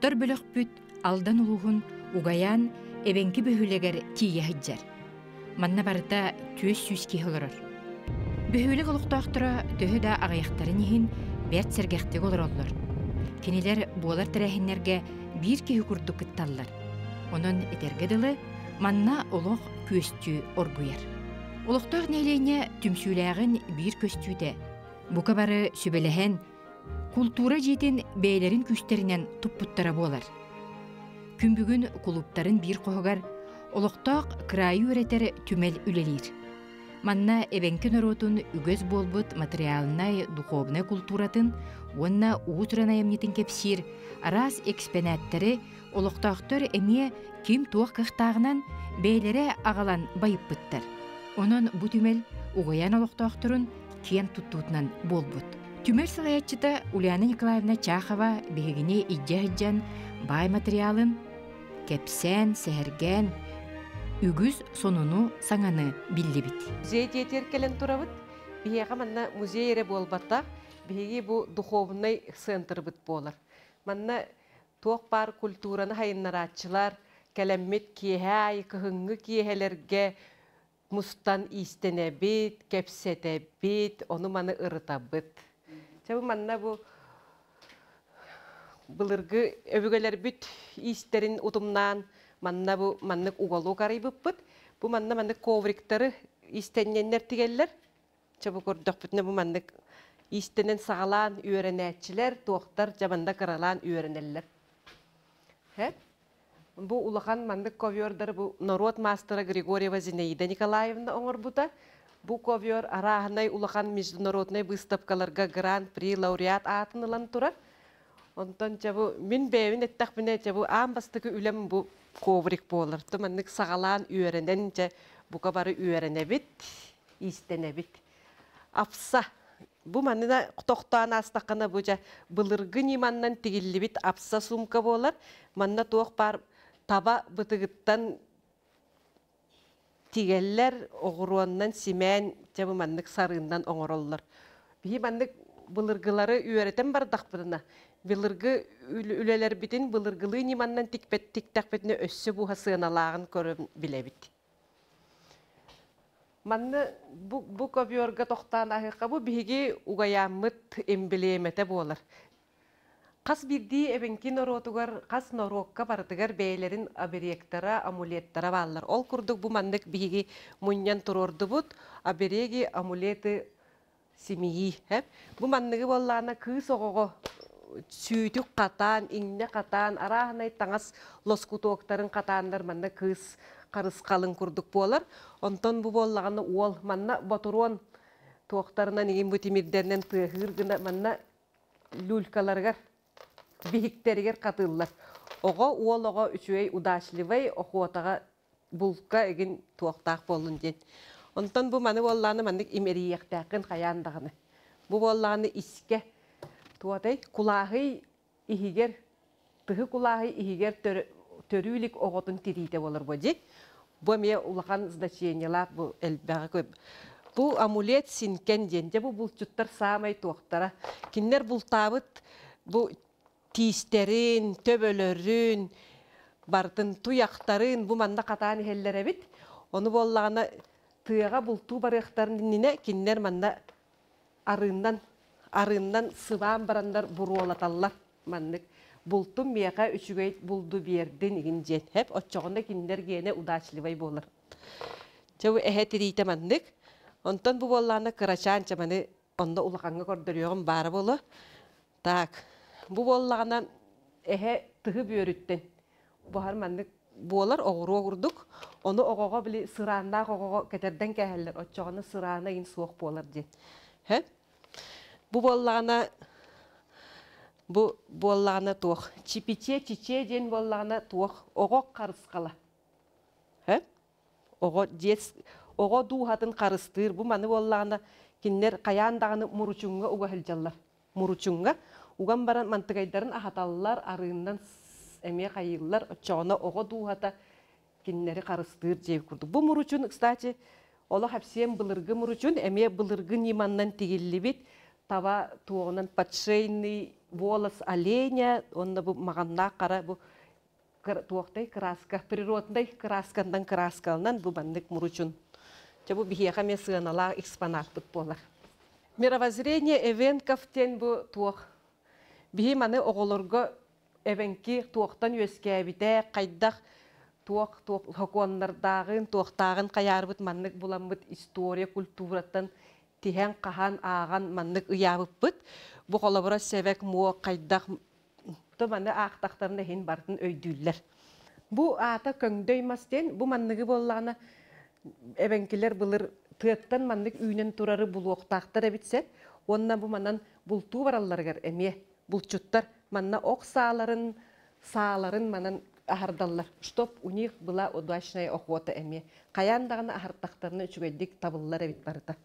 Устар бөлөхпүт Алдан улууһун Угайаан эбэҥки бөһүөлэгэр тиийэ сылдьар. Манна барыта 400 киһи олорор. Бөһүөлэк олохтоохторо төһө да аҕыйахтарын иһин бэрт сэргэхтик олороллор. Кинилэр буолар тэрээһиннэргэ биир киһи курдук кытталлар. Онон этэргэ дылы, манна олох күөстүү оргуйар. Олохтоох нэһилиэнньэ түмсүүлээҕин биир көстүүтэ бука бары сүбэлэһэн, култуура дьиэтин бэйэлэрин күүстэринэн туппуттара буолар. Күн бүгүн кулууптарын биир хоһугар олохтоох кыраайы үөрэтэр түмэл үлэлиир. Манна эбэҥки норуотун үгэс буолбут материальнай, духовнай култууратын уонна уус-уран айымньытын кэпсиир араас экспэнээттэри олохтоохтор эмиэ ким-туох кыахтааҕынан бэйэлэрэ аҕалан байыппыттар. Онон бу түмэл Угуйаан олохтоохторун киэн туттуутунан буолбут. Түмэл салайааччыта Ульяна Николаевна Чахова биһигини илдьэ сылдьан баай материалын кэпсээн, сэһэргээн үгүс сонуну, саҥаны биллибит. Музей дьиэтигэр кэлэн турабыт. Биһиэхэ манна музей эрэ буолбатах, биһиги бу духовнай центрбыт буолар. Манна туох баар культураны хайыннарааччылар кэлэммит киэһэ аайы кыһыҥҥы киэһэлэргэ мустан иистэнэбит, кэпсэтэбит, ону-маны ырытабыт. Чэ бу манна бу былыргы өбүгэлэрбит иистэрин утумнаан манна бу маннык уголок арыйбыппыт. Бу манна маннык ковриктары иистэнньэннэр тигэллэр. Чэ бу көрдөхпүтүнэ бу маннык иистэнэн саҕалаан үөрэнээччилэр, туохтар дьэ манна кыралаан үөрэнэллэр. Һэ? Бу улахан маннык ковердары бу норуот маастара Григорьева Зинаида Николаевна оҥорбута. Бу ковер арааһынай улахан международнай быыстапкаларга гран-при лауреат аатын ылан турар. Онтон дьэ бу мин бэйэбин эттэхпинэ дьэ бу аан бастакы үлэм бу коврик буолар. То маннык саҕалаан үөрэнэн дьэ бука бары үөрэнэбит, иистэнэбит. Апса Бу манна тохтоон аастаххына бу дьэ былыргы ньыманнан тигиллибит апса сумка буолар. Манна туох баар таба бытыгыттан тигэллэр, оҕуруоннан симээн дьэ бу маннык сарыыннан оҥороллор. Биһи маннык былыргылары үөрэтэн бардахпытына, былыргы үлэлэрбитин былыргылыы ньыманнан тикпэт тиктэхпитинэ өссө буһа сыаналааҕын көрөн билэбит. Манна бу, бу ковёрга тохтоон аһыахха бу биһиги угайааммыт эмблемэтэ буолар. Хас биирдии эбэҥки норуотугар, хас норуокка барытыгар бэйэлэрин оберегтара, амулеттара бааллар. Ол курдук бу маннык биһиги мунньан туруордубут обереги, амулеты семьи. Бу манныгы буоллаҕына кыыс оҕоҕо сүүтүк хатаан, иҥнэ хатаан, арааһынай таҥас лоскутуоктарын хатааннар манна кыыс харысхалын курдук буолар. Онтон бу буоллаҕына уол манна ботуруон туохтарынан игин бу тимирдэринэн тыаһыыр гына манна люлькаларыгар биһиктэригэр хатыыллар. Оҕо уол оҕо үчүгэй удачливай охотаҕа булка игин туохтаах буоллун диэн. Онтон бу маны буоллаҕына маннык имэрийиэхтээххин хайаан даҕаны. Бу буоллаҕына искэ туотай кулааһый иһигэр тыһы кулааһый иһигэр төрүү илик оҕотун тириитэ буолар бу дьи. Бу эмиэ улахан значениелаах бу элбэҕи көп. Бу амулет синкен диэн дьэ бу булчуттар саамай туохтара. Кинилэр бултаабыт бу тиистэрин, төбөлөрүн, барытын туйахтарын бу манна хатаан иһэллэр эбит. Ону буоллаҕына тыаҕа бултуу барыахтарын иннинэ кинилэр манна арыыннан арыыннан сыбаан бараннар буруолаталлар маннык бултум миэхэ үчүгэй булду биэрдин игин диэн хэп оччоҕуна кинилэр гиэнэ удачливай буолар чэ бу эһэ тириитэ маннык онтон бу буоллаҕына кырачаан чаманы онно улахаҥҥа көрдөрүөҕүм баара буолуо Так, бу буоллаҕына эһэ тыһы бүөрүттэн буһар маннык буолар оҕуруо курдук. Ону оҕоҕо били сырааннаах оҕоҕо кэтэрдэн кээһэллэр. Оччоҕуна сыраана иин суох буолар диэн. Һэ? Бу буоллаҕына бу буоллаҕына туох? Чипиче чиче диэн буоллаҕына туох? Оҕо харысхала. Һэ? Оҕо дьиэс оҕо дууһатын харыстыыр. Бу маны буоллаҕына кинилэр хайаан даҕаны муручуҥҥа уга сылдьаллар. Муручуҥҥа уган баран мантыгайдарын аһаталлар, арыыннан эмиэ хайыыллар. Оччоҕуна оҕо дууһата кинилэри харыстыыр дьиэ курдук. Бу муручун, кстати, олох эпсиэн былыргы муручун, эмиэ былыргы ньыманнан тигиллибит таба туоҕунан подшейный Волос оленя, онно бу маҕаннаах хара бу туохтай краска, природнай краскандан краскалынан бу маннык муручун. Чэ бу биһиэхэ эмиэ сыаналаах экспонатпыт буолар. Мировоззрение эвенков диэн бу туох. Биһи маны оҕолорго эвенки туохтан үөскээбитэ, хайдах туох туох сокуоннардааҕын, туохтааҕын хайаарбыт маннык буламмыт история культураттан тиһэн хаһан ааҕан маннык ыйаабыппыт. Бу холобура сэвек муо хайдах то маны аахтахтарына иһин барытын өйдүүллэр. Бу аата көҥдөй мас диэн, бу манныгы буоллаҕына эбэҥкилэр былыр тыаттан маннык үүнэн турары булуохтаахтар эбит сеп. Уонна бу манан бултуу баралларыгар эмиэ булчуттар манна ох сааларын сааларын манан аһардаллар. Чтоб у них была удачная охота эмиэ. Хайаан даҕаны аһартахтарына үчүгэйдик табыллар эбит барыта.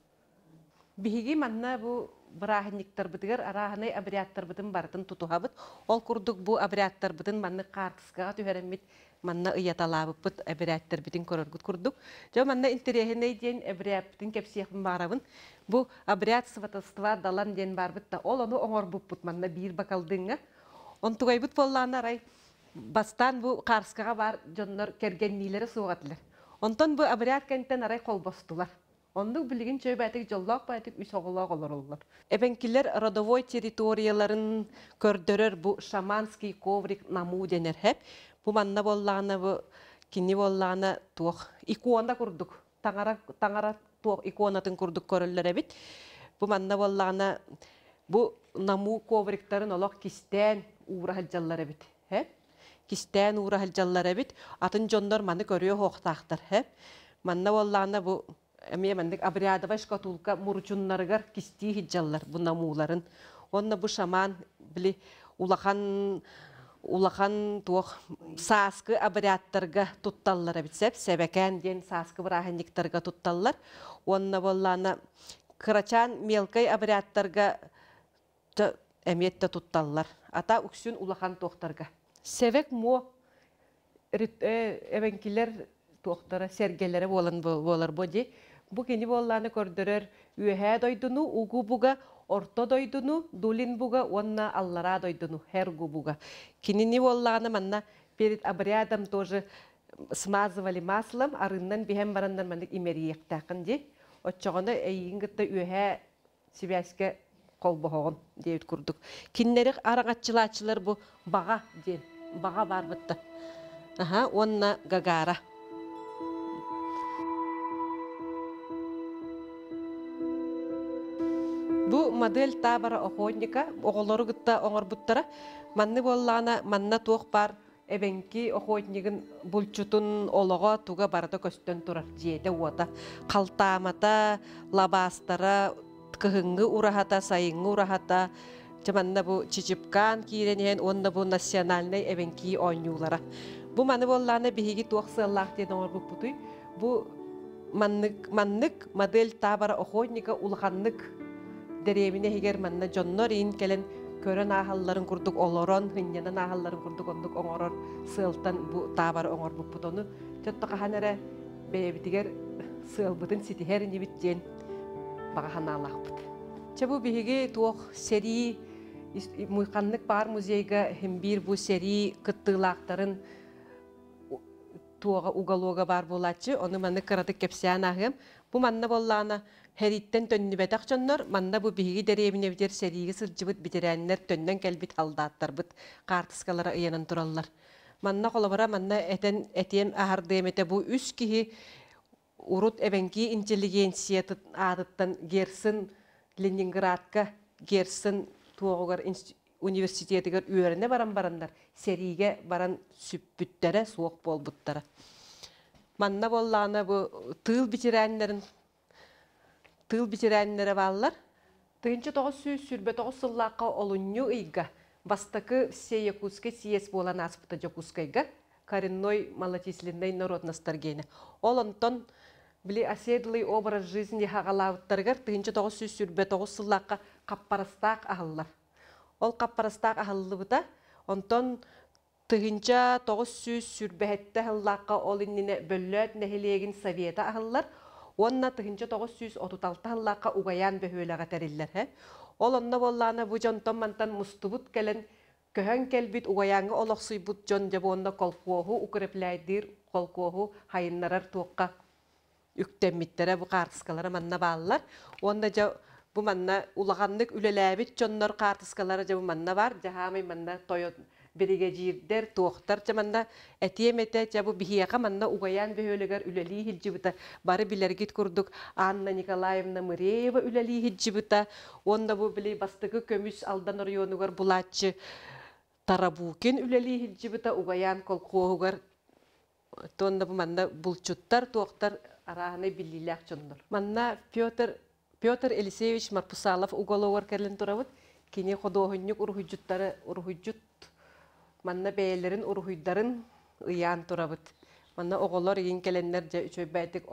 Биһиги манна бу бырааһынньыктарбытыгар арааһынай обрядтарбытын барытын тутуһабыт. Ол курдук бу обрядтарбытын маннык хаартыскаҕа түһэрэммит манна ыйаталаабыппыт эбирээттэрбитин көрөргүт курдук. Дьэ манна интэриэһинэй диэн эбирээппитин кэпсиэхпин баарабын. Бу обряд сватовства далан диэн баарбыт да ол ону оҥорбуппут манна биир бакалдыҥҥа. Онтугайбыт буоллаҕына арай бастаан бу хаарскаҕа баар дьоннор кэргэнниилэрэ суох этилэр. Онтон бу обряд кэнтэн арай холбостулар. Оннук билигин чөбөтик дьоллоох баайтык үс оҕолоох олороллор. Эбэҥкилэр родовой территорияларын көрдөрөр бу шаманский коврик намуу дэнэр хэп. Бу манна буоллаҕына бу кини буоллаҕына туох икона курдук таҥара таҥара туох иконатын курдук көрөллөр эбит. Бу манна буоллаҕына бу намуу ковриктарын олох кистээн уура сылдьаллар эбит. Хэп. Кистээн уура сылдьаллар эбит. Атын дьоннор маны көрүө суохтаахтар. Хэп. Манна буоллаҕына бу эмиэ маннык обрядовай шкатулка муручуннарыгар кистии сылдьаллар бу намууларын. Уонна бу шаман били улахан улахан туох сааскы обрядтарга тутталлар эбит сэп сэбэкээн диэн сааскы бырааһынньыктарга тутталлар. Уонна буоллаана кырачаан мелкай обрядтарга эмиэ да тутталлар. Ата үксүн улахан туохтарга. Сэвек муо эбэҥкилэр туохтара сэргэлэрэ буолан буолар бу дии. Бу кини буоллааны көрдөрөр үөһээ дойдуну угу буга, орто дойдуну дулин буга уонна аллараа дойдуну хергу буга. Кинини буоллааны манна перед обрядом тоже смазывали маслом, арыынан биһэн бараннар маннык имэриэхтээххин дии. Оччоҕуна эйигин кытта үөһээ сибээскэ холбоһоҕун диэбит курдук. Кинилэри араҥаччылааччылар бу баҕа диэн баҕа баарбытта. Аха уонна Гагара. Бу модель табора охотника оҕолору кытта оҥорбуттара. Манны буоллаҕына манна туох баар эбэҥки охотнигын булчутун олоҕо туга барыта көстөн турар дьиэтэ-уота халтаамата лабаастара кыһыҥҥы ураһата сайыҥҥы ураһата дьэ манна бу чичипкаан киирэн иһэн уонна бу национальнай эбэҥкии оонньуулара бу маны буоллаҕына биһиги туох сыаллаах диэн оҥорбуппутуй бу маннык маннык модель табора охотника улаханнык дэриэбинэ иһигэр манна дьоннор иин кэлэн көрөн ааһалларын курдук олорон сынньанан ааһалларын курдук оннук оҥорор сыалтан бу таабары оҥорбуппут ону чотто хаһан эрэ бэйэбитигэр сыалбытын ситиһэр инибит диэн баҕа санаалаахпыт. Чэ бу биһиги туох сэрии ханнык баар музейга химбиир бу сэрии кыттыылаахтарын туоҕа уголога баар буолааччы, ону маннык кыратык кэпсээн ааһыам. Бу манна буоллаҕына сэрииттэн төннүбэтэх дьоннор, манна бу биһиги дэриэбинэбитигэр сэриигэ сылдьыбыт бэтэрээннэр төннөн кэлбит халдааттарбыт хаартыскалара ыйанан тураллар. Манна холобура манна этэн этиэм аһардыам этэ бу үс киһи урут эбэҥкии интеллигенциятын аатыттан Герцен Ленинградка Герцен туоҕугар университетыгар үөрэнэ баран бараннар сэриигэ баран сүппүттэрэ, суох буолбуттара. Манна буоллаҕына бу тыыл бэтэрээннэрин тыыл бэтэрээннэрэ бааллар. 1929 сыллаахха олунньу ыйга бастакы Всеякутский съезд буолан ааспыта Дьокуускайга коренной малочисленнай народностар гиэнэ. Ол онтон били оседлый образ жизни хаҕалаабыттарыгар 1929 сыллаахха хаппарастаах аһыллар. Ол хаппарастаах аһыллыбыта. Онтон 1927 сыллаахха ол иннинэ Бөллөөт нэһилиэгин совета аһыллар уонна 1936 сыллаахха Угайаан бөһүөлэгэ тэриллэр. Ол онно буоллаҕына бу дьонтон мантан мустубут кэлэн көһөн кэлбит угайааҥҥа олохсуйбут дьон дьэ буонна колхуоһу укрепляйдыыр холкуоһу хайыннарар туохха үктэммиттэрэ бу хаартыскалара манна бааллар. Уонна дьэ бу манна улаханнык үлэлээбит дьоннор хаартыскалара дьэ бу манна баар. Дьэ хаамай манна тойон биригэдьиирдэр, туохтар дьэ манна этиэм этэ дьэ бу биһиэхэ манна Угайаан бөһүөлэгэр үлэлии сылдьыбыта бары билэргит курдук Анна Николаевна Мыреева үлэлии сылдьыбыта уонна бу били бастакы көмүс Алдан оройуонугар булааччы Тарабукин үлэлии сылдьыбыта Угайаан колхуоһугар Туонна бу манна булчуттар, туохтар арааһынай биллиилээх дьоннор. Манна Петр Петр Елисеевич Марпусалов уголовар кэлэн турабыт. Кини худуоһунньук уруһуйдьуттары уруһуйдьут манна бэйэлэрин уруһуйдарын ыйаан турабыт. Манна оҕолор игин кэлэннэр дьэ үчүгэйбээтик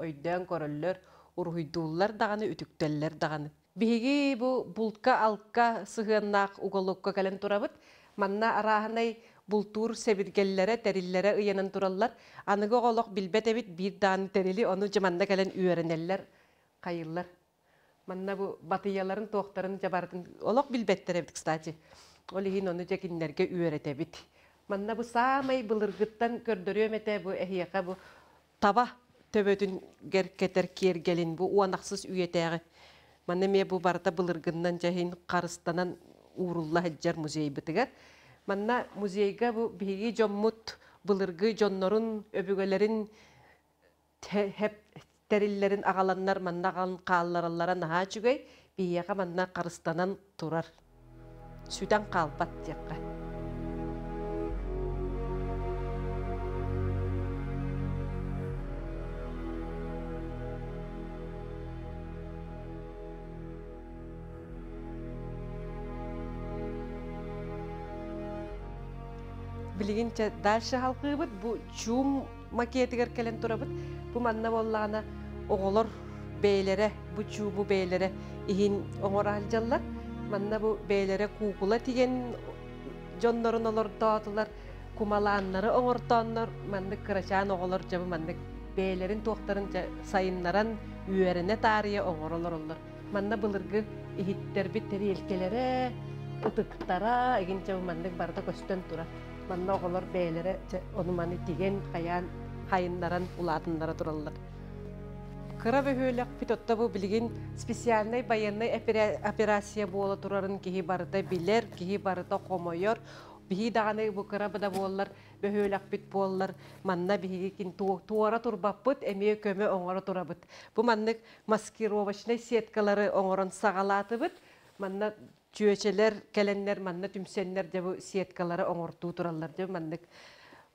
ойдөөн көрөллөр, уруһуйдууллар даҕаны, үтүктэллэр даҕаны. Биһиги бу бултка-алка сыһыаннаах уголокка кэлэн турабыт. Манна арааһынай бултуур сэбиргэллэрэ, тэриллэрэ ыйанан тураллар. Аныгы оҕолох билбэт эбит биир даҕаны тэрили, ону дьэ манна кэлэн үөрэнэллэр, хайыллар. Манна бу батыйаларын, туохтарын дьэ барытын олох билбэттэр эбит, кстати. Ол иһин ону дьэ кинилэргэ үөрэтэбит. Манна бу саамай былыргыттан көрдөрүөм этэ бу эһиэхэ бу таба төбөтүгэр кэтэр киэргэлин бу уон ахсыс үйэтээҕи манна эмиэ бу барыта былыргыннан дьэһин харыстанан уурулла сылдьар музейбытыгар манна музейга бу биһиги дьоммут былыргы дьоннорун өбүгэлэрин тэриллэрин аҕаланнар манна аҕалан хааллараллара наһаа үчүгэй биһиэхэ манна харыстанан турар сүтэн хаалбат диэххэ. Билигин дальше халҕыыбыт бу чуум макетыгар кэлэн турабыт. Бу манна буоллаҕына оҕолор бэйэлэрэ бу чууму бэйэлэрэ иһин оҥоро сылдьаллар. Манна бу бэйэлэрэ куукула тигэн дьоннорун олордоотулар, кумалааннары оҥортооннор маннык кырачаан оҕолор дьэ бу маннык бэйэлэрин туохтарын дьэ сайыннаран үөрэнэ таарыйа оҥоро олороллор. Манна былыргы иһиттэрбит тэриэлкэлэрэ, ытыктара игин дьэ бу маннык барыта көстөн турар. Манна оҕолор бэйэлэрэ дьэ ону-маны тигэн, хайаан хайыннаран улаатыннара тураллар. Кыра бөһүөлэкпит отто бу билигин специальнай байыаннай операция буола турарын киһи барыта билэр, киһи барыта хомойор. Биһи даҕаны бу кыра да буоллар, бөһүөлэкпит буоллар, манна биһиги кин туора турбаппыт, эмиэ көмө оҥоро турабыт. Бу маннык маскировочнай сеткалары оҥорон саҕалаатыбыт. Манна чүөчэлэр кэлэннэр манна түмсэннэр дьэ бу сеткалары оҥортуу тураллар дьэ маннык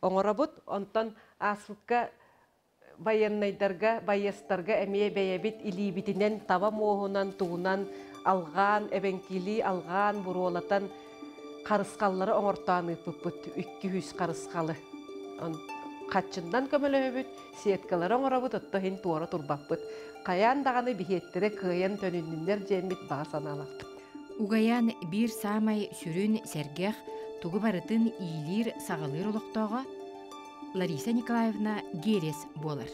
оҥоробут. Онтон ааспыкка байыаннайдарга, байыастарга эмиэ бэйэбит илиибитинэн таба муоһунан, тугунан алҕаан, эбэҥкилии алҕаан, буруолатан харысхаллары оҥортоон ыыппыппыт 200 харысхалы. Хаччыннан көмөлөһөбүт, сеткалары оҥоробут, отто иһин туора турбаппыт. Хайаан даҕаны биһиэттэрэ кыайан төнүннүннэр диэммит баҕа санаалаахпыт. Угайаан биир саамай сүрүн сэргэх, тугу барытын иилиир-саҕалыыр олохтооҕо Лариса Николаевна Герес буолар.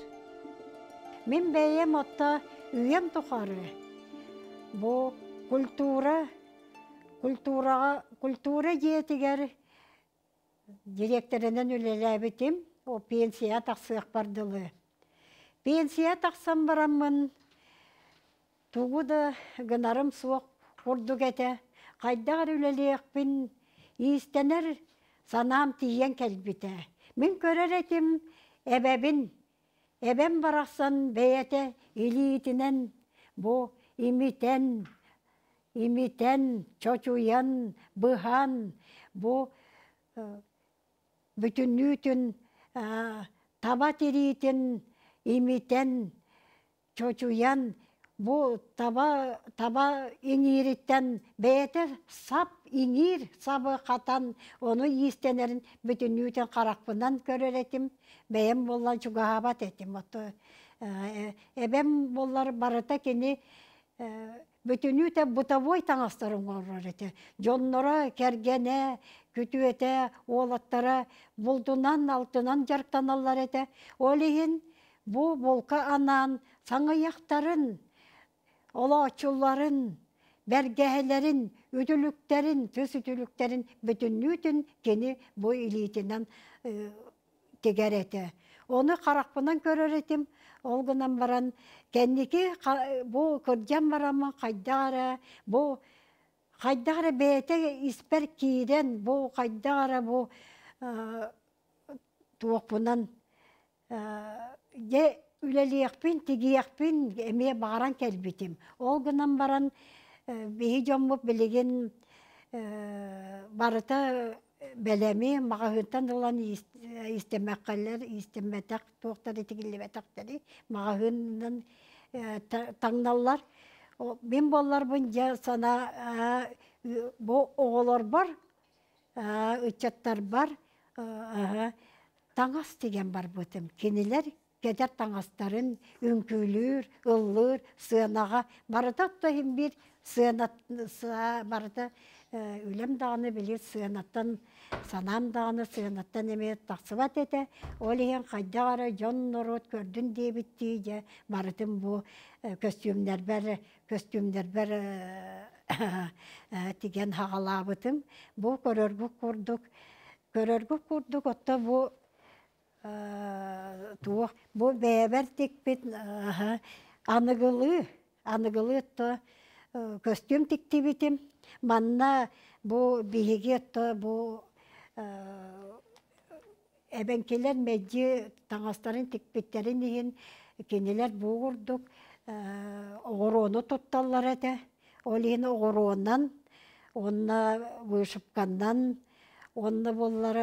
Мин бэйэм отто үйэм тухары бу культура культураҕа культура дьиэтигэр директорынан үлэлээбитим о пенсия тахсыахпар дылы. Пенсия тахсан бараммын Тугу да гынарым суох курдук этэ, хайдах эрэ үлэлиэхпин, иистэнэр санаам тиийэн кэлбитэ. Мин көрөр этим эбэбин, эбэм барахсан бэйэтэ илиитинэн бу имитэн, имитэн, чочуйан, быһан бу бүтүннүүтүн таба тириитин имитэн чочуйан бу таба таба иҥиириттэн бэйэтэ сап иҥиир сабы хатан ону иистэнэрин бүтүннүүтүн харахпынан көрөр этим бэйэм буоллар чугаһаабат этим ото эбэм буоллар барыта кини бүтүннүүтэ бытовой таҥастары оҥорор этэ дьонноро кэргэнэ күтүөтэ уолаттара булдунан алтынан дьарыктаналлар этэ ол иһин Бу булка анаан саҥыйахтарын, олооччуларын, Бэргэһэлэрин, үтүлүктэрин, тыс үтүлүктэрин бүтүннүүтүн кини бу илиитинэн тигэр этэ. Ону харахпынан көрөр этим. Ол гынан баран кэнники бу кырдьан бараммын хайдах эрэ бу хайдах эрэ бэйэтэ испэр киирэн бу хайдах эрэ бу туохпунан дьэ үлэлиэхпин, тигиэхпин эмиэ баҕаран кэлбитим. Ол гынан баран биһи дьоммут билигин барыта бэлэми маҕаһыынтан ылан иистэмэххэлэр, иистэммэтэх туохтары тигиллибэтэхтэри маҕаһыынынан таҥналлар. Мин буолларбын дьэ санаа бу оҕолорбор, ыччаттарбар таҥас тигэн барбытым. Кинилэр кэтэр таҥастарын үҥкүүлүүр, ыллыыр сыанаҕа барыта отто иһин биир сыана барыта үлэм даҕаны били сыанаттан санаам даҕаны сыанаттан эмиэ тахсыбат этэ. Ол иһин хайдах эрэ дьон норуот көрдүн диэбиттии дьэ барытын бу көстүүмнэрбэр көстүүмнэрбэр тигэн хаҕалаабытым. Бу көрөргүт курдук көрөргүт курдук отто бу туох бу бэйэбэр тикпит аныгылыы аныгылыы то көстүүм тиктибитим. Манна бу биһиги то бу эбэҥкилэр мэлдьи таҥастарын тикпиттэрин иһин кинилэр бу курдук оҕуруону тутталлар этэ. Ол иһин оҕуруонан уонна вышивканнан уонна буоллар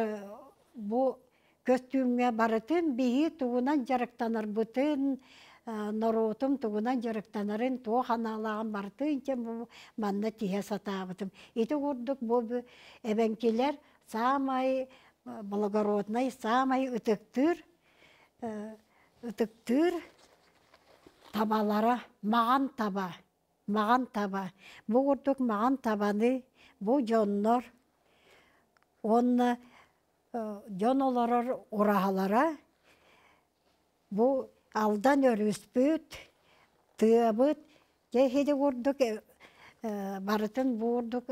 бу көстүүмҥэ барытын биһи тугунан дьарыктанарбытын, норуотум тугунан дьарыктанарын, туох аналааҕын барытын дьэ бу манна тиһэ сатаабытым. Ити курдук бу эбэҥкилэр саамай благороднай, саамай ытыктыыр ытыктыыр табалара маҕан таба, маҕан таба. Бу курдук маҕан табаны бу дьоннор уонна дьон олорор ураһалара бу Алдан өрүспүт, тыабыт дьэ ити курдук барытын бу курдук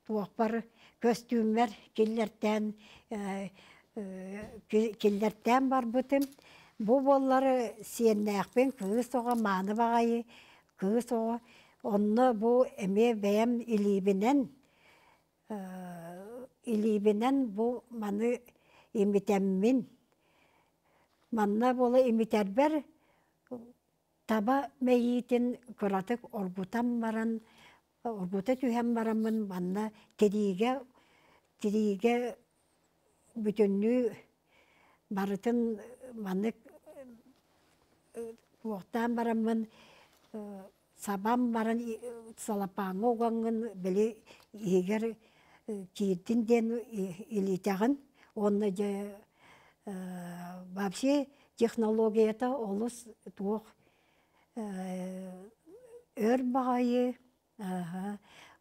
туохпар көстүүммэр киллэртээн киллэртээн барбытым. Бу буоллар сиэннээхпин кыыс оҕо мааны баҕайы кыыс оҕо. Онно бу эмиэ бэйэм илиибинэн илиибинэн бу маны имитэммин манна буола имитэрбэр таба мэйиитин кыратык оргутан баран оргута түһэн бараммын манна тириигэ тириигэ бүтүннүү барытын маннык туохтаан бараммын сабан баран салапааҥҥа угаҥҥын били иһигэр киирдин диэн илиитэҕин уонна дьэ вообще технологията олус туох өр баҕайы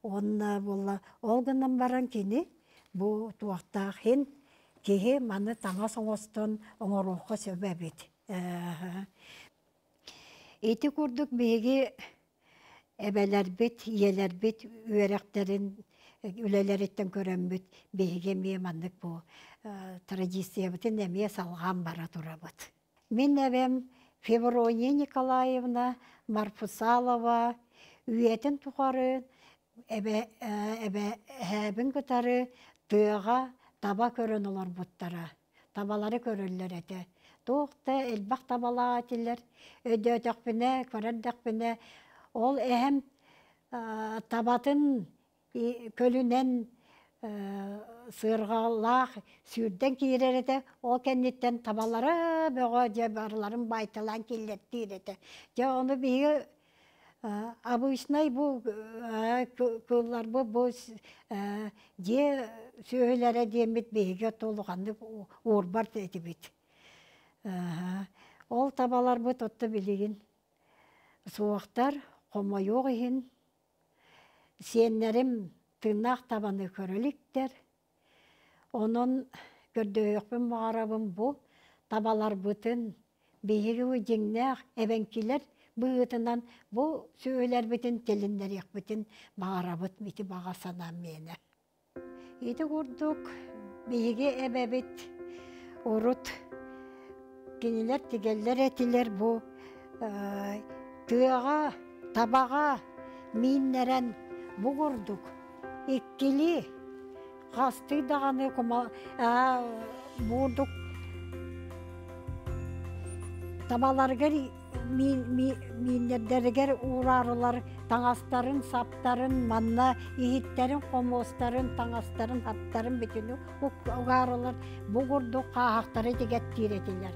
уонна буолла ол гынан баран кини бу туохтаах иһин киһи маны таҥас оҥостон оҥоруохха сөп эбит. Ити курдук биһиги эбэлэрбит, ийэлэрбит үөрэхтэрин, үлэлэриттэн көрөммүт биһиги эмиэ маннык бу традициябытын эмиэ салҕаан бара турабыт. Мин эбэм Феврония Николаевна Марфусалова үйэтин тухары эбэ эбэ эһээбин кытары тыаҕа таба көрөн олорбуттара. Табалары көрөллөр этэ. Туох да элбэх табалаах этилэр. Өйдөөтөхпүнэ, көрөрдөхпүнэ, ол эһэм табатын көлүнэн сыарҕалаах сүүрдэн киирэр этэ. Ол кэнниттэн табалара бөҕө дьэ барыларын баайталаан киллэртиир этэ. Дьэ ону биһиги обычнай бу кыылларбыт бу дьиэ сүөһүлэрэ диэммит биһиги улаханнык уурбат этибит. Ол табаларбыт отто билигин суохтар, хомойуох иһин сиэннэрим тыыннаах табаны көрө иликтэр. Онон көрдөһүөхпүн баҕарабын бу табаларбытын биһиги дьиҥнээх эбэҥкилэр. быһыытынан бу сүөһүлэрбитин тилиннэриэхпитин баҕарабыт ити баҕа санаам миэнэ. Ити курдук биһиги эбэбит урут кинилэр тигэллэр этилэр бу тыаҕа табаҕа мииннэрэн бу курдук иккилии хастыы даҕаны буурдук табаларыгар мииннэрдэригэр уураарылар таҥастарын, саптарын, манна иһиттэрин, хомуостарын, таҥастарын, аттарын бүтүнү угаарылар бу курдук хааһахтары тигэттиир этилэр.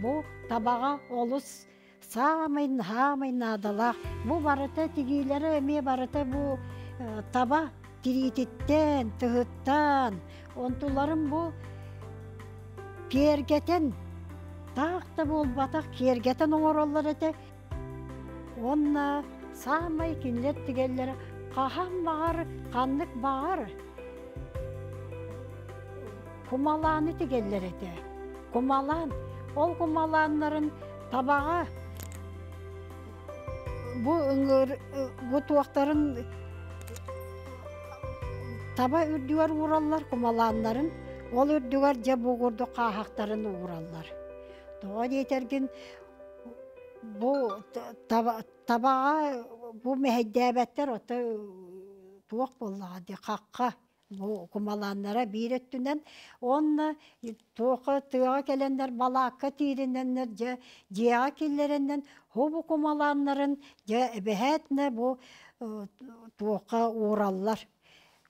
Бу табаҕа олус саамай саамай наадалаах. Бу барыта тигиилэрэ эмиэ барыта бу таба тириититтэн, тыһыттан, онтуларын бу киэргэтэн, таах да буолбатах киэргэтэн оҥороллор этэ. Уонна саамай кинилэр тигэллэрэ хаһан баҕар, ханнык баҕар кумалааны тигэллэр этэ. Кумалаан, ол кумалааннарын табаҕа бу ыҥыр бу туохтарын таба үрдүгэр уураллар кумалааннарын, ол үрдүгэр дьэ бу курдук хааһахтарын уураллар. Тоҕо диэтэргин бу табаҕа бу мэһэйдээбэттэр ото туох буоллаҕа дии хахха бу кумалааннара биир өттүнэн уонна туохха тыаҕа кэлэннэр балаакка тииринэннэр дьэ дьиэҕэ киллэрэннэн бу кумалааннарын дьэ эбэһээтинэ бу туохха уураллар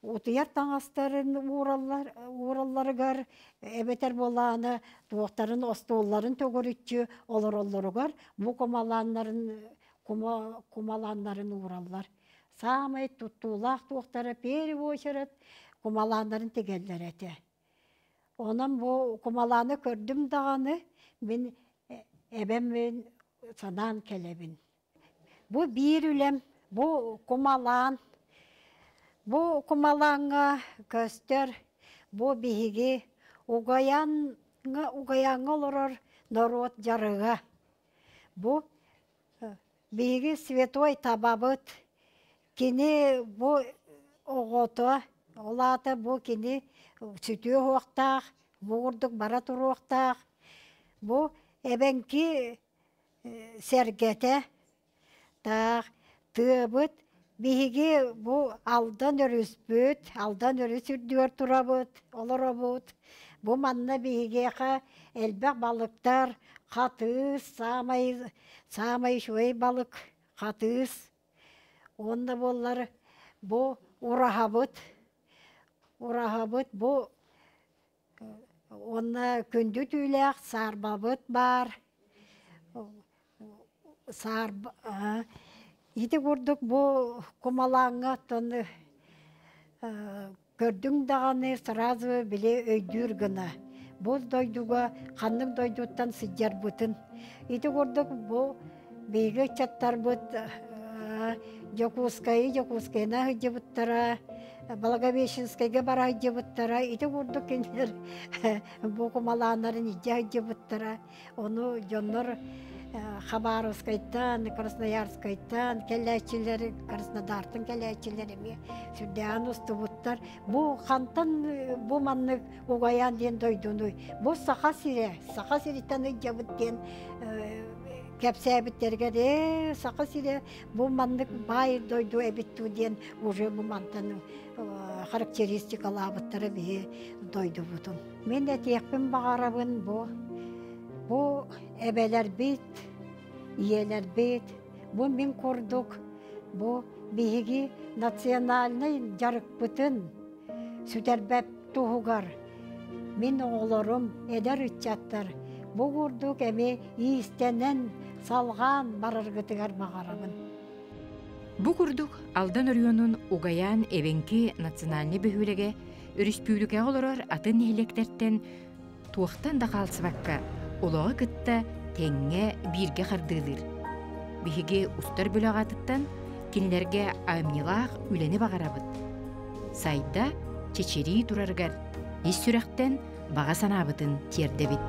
утуйар таҥастарын уураллар ууралларыгар эбэтэр буолааны туохтарын остуолларын төгүрүччү олороллоругар бу кумалааннарын кумалааннарын уураллар Саамай туттуулаах туохтара первый очерет кумалааннарын тигэллэр этэ. Онон бу кумалааны көрдүм даҕаны мин эбэм мин санаан кэлэбин. Бу биир үлэм, бу кумалаан. Бу кумалааҥҥа көстөр бу биһиги Угаяҥҥа Угаяҥҥа олорор норуот дьарыга. Бу Биһиги святой табабыт. Кини бу оҕото, ол аата бу кини сүтүө уһуохтаах, бу курдук бара туруохтаах. Бу эбэҥки сэргэтэ таах тыабыт биһиги бу Алдан өрүспүт, Алдан өрүс үрдүгэр турабыт, олоробут. Бу манна биһигиэхэ элбэх балыктар, хатыыс, саамай Саамай үчүгэй балык хатыыс уонна буоллар бу ураһабыт ураһабыт бу уонна күндү түүлээх саарбабыт баар саарба ити курдук бу кумалааҥҥа оттон Көрдүҥ даҕаны сразу били өйдүүр гына бу дойдуга ханнык дойдуттан сылдьарбытын. Ити курдук бу биһиги ыччаттарбыт Дьокуускайы Дьокуускайынан сылдьыбыттара, Благовещенскайга бара сылдьыбыттара. Ити курдук кинилэр бу кумалааннарын илдьэ сылдьыбыттара. Ону дьоннор Хабаровскайтан, Красноярскайтан кэлээччилэр, Краснодартан кэлээччилэр эмиэ сүрдээҕин устубуттар. Бу хантан бу маннык Угаян диэн дойдунуй? Бу Саха сирэ, Саха сириттэн ыйдьабыт диэн кэпсээбиттэригэр ээ Саха сирэ бу маннык баай дойду эбит дуу диэн уже бу мантан характеристикалаабыттара биһи дойдубутун. Мин этиэхпин баҕарабын бу бу эбэлэрбит, ийэлэрбит, бу мин курдук бу биһиги национальнай дьарыкпытын сүтэрбэт туһугар мин оҕолорум, эдэр ыччаттар бу курдук эмиэ иистэнэн, салҕаан бараргытыгар баҕарабын. Бу курдук Алдан оройуонун Угаян эбэҥки национальнай бөһүөлэгэ өрөспүүбүлүкэҕэ олорор атын нэһилиэктэртэн туохтан да хаалсыбакка олоҕу кытта тэҥҥэ бииргэ хардыылыыр. Биһиги устар бөлөх аатыттан кинилэргэ айымньылаах үлэни баҕарабыт. Сайда, чэчирии турарыгар ис сүрэхтэн баҕа санаабытын тиэрдэбит.